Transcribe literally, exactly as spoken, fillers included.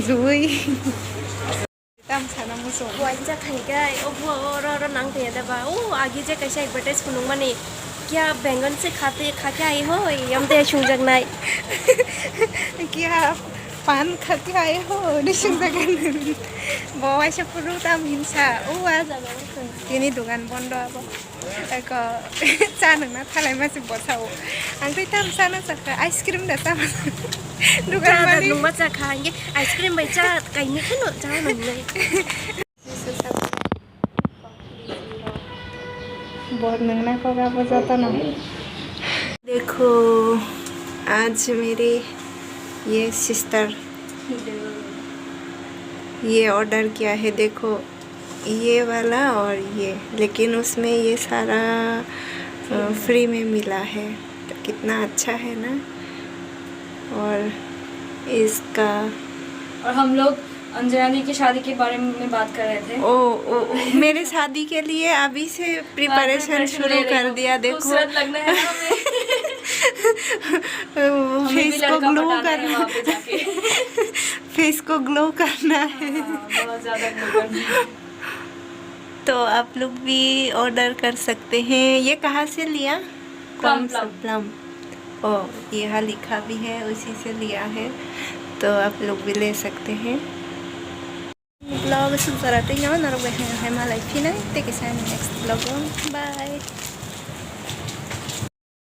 rujui. Tam sana muso. Waisa thangkai, o bo oro oro nang tongya da ba. O agi je kaisa advertise phunukmani. Kya bengon se khate khate ai ho, yam te sungjaknai. Kya pan khate ai ho, ni sungjaknai. Bo waisa phuru tam hinsa. O a jaga. Tini dugan bondo abo. Eko, cha nungna thalai masi bosao. Ang tei tam chana chakha, ice cream da chama. Dugan malik. Nungma chakha, hingke ice cream bai cha, kaini kheno cha nungnai. Bor nungna koga bo joto no. देखो, आज मेरी ये सिस्टर ये ऑर्डर किया है, देखो। ये वाला और ये, लेकिन उसमें ये सारा फ्री में मिला है। तो कितना अच्छा है ना। और इसका और हम लोग अंजना दी की शादी के बारे में बात कर रहे थे। ओ, ओ, मेरे शादी के लिए अभी से प्रिपरेशन शुरू कर दिया। देखो, खूबसूरत लगना है ना हमें। फेस को ग्लो करना है। फेस को ग्लो करना है। बहुत ज्यादा ग्लो करना है। तो आप लोग भी ऑर्डर कर सकते हैं। ये कहाँ से लिया? कौन सा प्लम? ओ, यहाँ लिखा भी है, उसी से लिया है, तो आप लोग भी ले सकते हैं। Vlog suk jora tei no norok bai hai malai phinai tei kisa next vlog o bye.